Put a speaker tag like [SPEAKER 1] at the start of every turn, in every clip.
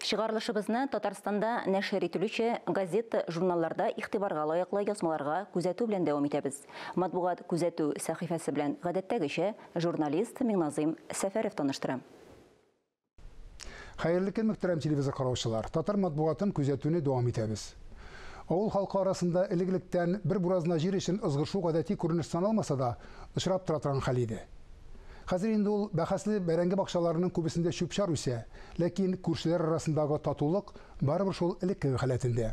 [SPEAKER 1] Чыгарылышыбызны Татарстанда нәшер ителүче газета, журналларда игътибарга лаеклы язмаларга күзәтү белән дәвам итәбез. Матбугат күзәтү сәхифәсе белән гадәттәгечә журналист Миңназыйм Сәфәров таныштыра.
[SPEAKER 2] Хәерле көн, мөхтәрәм телевизор караучылар. Татар матбугатын күзәтүне дәвам итәбез. Авыл халкы арасында элек-электән бер буразна җир өчен ызгышу гадәти күренеш саналмаса да, очрап тора торган хәл иде. Хәзер инде ул бәхәсле бәрәңге бакчаларының күбесендә чүп-чар үсә, ләкин күршеләр арасындагы татулык барыбер шул элеккеге халәтендә.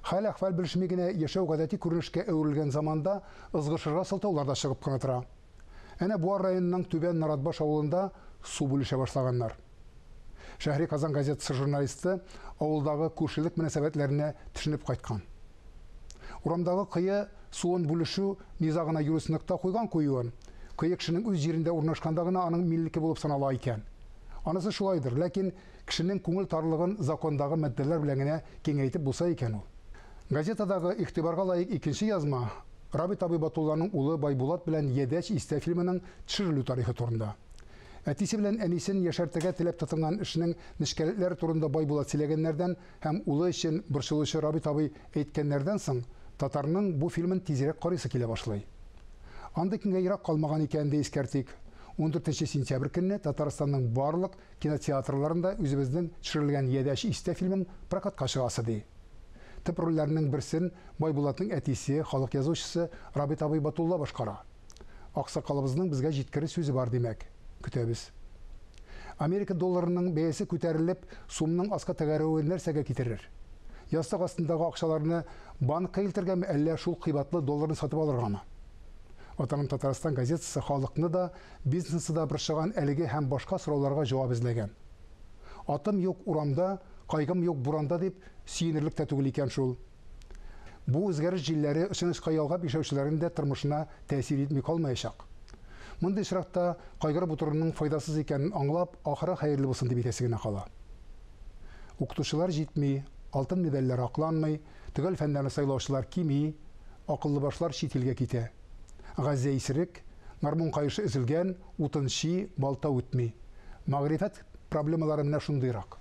[SPEAKER 2] Хәл-әхвәл белешми генә яшәү гадәти күренешкә әверелгән заманда ызгышырга сылтаулар да чыгып кына тора. Әнә Буа районының Түбән Наратбаш авылында су бүлешә башлаганнар. Шәһри Казан газетасы журналисты авылдагы күршелек мөнәсәбәтләренә төшенеп кайткан. Урамдагы кое суын бүлешү низагына юрист нокта куйган куюын, кое кешенең үз җирендә урнашканда гына аның миллеке булып санала икән. Анысы шулайдыр, ләкин кешенең күңел тарлыгын закондагы маддәләр белән генә киңәйтеп булса икән ул. Газетадагы игътибарга лаек икенче язма Рабит абый Батулланың улы Байбулат белән Ядәч истә фильмының төшерелү тарихы турында. Әтисе белән әнисен яшәртергә теләп тотынган эшнең нечкәлекләре турында Байбулат сөйләгәннәрдән һәм улы өчен борчылучы Рабит абый әйткәннәрдән соң, татарның бу фильмын тизрәк карыйсы килә башлый. Андый көнгә ерак калмаган икәнен дә искәртик. 14 сентябрь көнне Татарстанның барлык кинотеатрларында үзебезнең төшерелгән Ядәч истә фильмын прокатка чыгасы, ди. Төп рольләрнең берсен Байбулатның әтисе, халык язучысы Рабит абый Батулла башкара. Аксакалыбызның безгә җиткерер сүзе бар, димәк. Көтәбез. Америка долларының бәясе күтәрелеп, сумның аска тәгәрәве нәрсәгә китерер? Ястык астындагы акчаларны банкка илтергәме, әллә шул кыйбатлы долларны сатып алыргамы? Ватаным Татарстан газетасы халыкны да, бизнесны да борчыган әлеге һәм башка сорауларга җавап эзләгән. Атым юк урамда, кайгым юк буранда дип сөенерлек тә түгел икән шул. Бу үзгәреш җилләре очын-очка ялгап яшәүчеләрнең дә тормышына тәэсир итми калмаячак. Мондый очракта кайгырып утыруның файдасыз икәнен аңлап, ахыры хәерле булсын дип әйтәсе генә кала. Укытучылар җитми, алтын медальләр акланмый, төгәл фәннәрне сайлаучылар кими, акыллы башлар чит илгә китә. Газзә исерек, гармун каешы өзелгән, утын чи, балта үтми. Мәгърифәт проблемалары менә шундыйрак.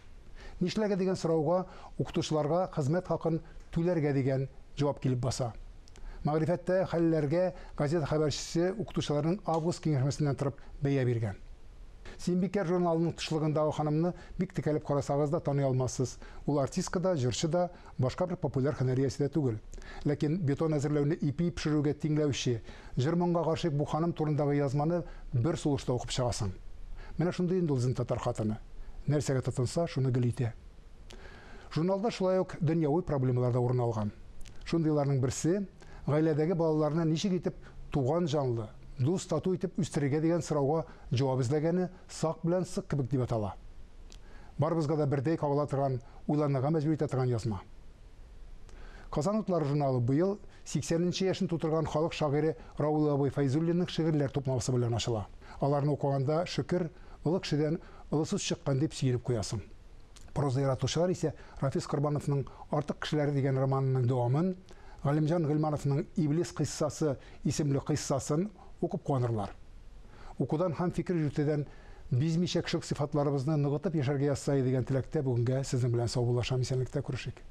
[SPEAKER 2] Нишләргә дигән сорауга укытучыларга хезмәт хакын түләргә дигән җавап килеп баса. Мәгърифәттә хәлләргә газета хәбәрчесе укытучыларның август киңәшмәсеннән торып бәя биргән. Сөембикә журналының тышлыгындагы ханымны бик текәлеп карасагыз да таный алмассыз. Ул артистка да, җырчы да, башка бер популяр һөнәр иясе дә түгел. Ләкин бетон әзерләүне ипи пешерүгә тиңләүче, җыр-моңга гашыйк бу ханым турындагы язманы бер сулышта укып чыгасың. Менә шундый инде ул безнең татар хатыны. Нәрсәгә тотынса, шуны гел итә. Журналда шулай ук дөньяви проблемалар да урын алган. Шундыйларның берсе, гаиләдәге балаларны ничек итеп туган җанлы, дус-тату итеп үстерергә дигән сорауга җавап эзләгәне Сак белән сык кебек дип атала. Барыбызга да бердәй кагыла торган, уйланырга мәҗбүр итә торган язма. Казан утлары журналы быел 80 нче яшен тутырган халык шагыйре Равил абый Фәйзуллинның шигырьләр тупламасы белән ачыла. Аларны укыганда, шөкер, олы кешедән олы сүз чыккан дип сөенеп куясың. Проза яратучылар исә Рафис Корбановның Артык кешеләре дигән романының дәвамын, Галимҗан Гыйльмановның Иблис кыйссасы исемле кыйссасын укып куанырлар. Укудан һәм фикер йөртүдән бизмичә кешелек сыйфатларыбызны ныгытып яшәргә язса иде дигән теләктә бүгенгә сезнең белән саубуллашам, исәнлектә күрешик.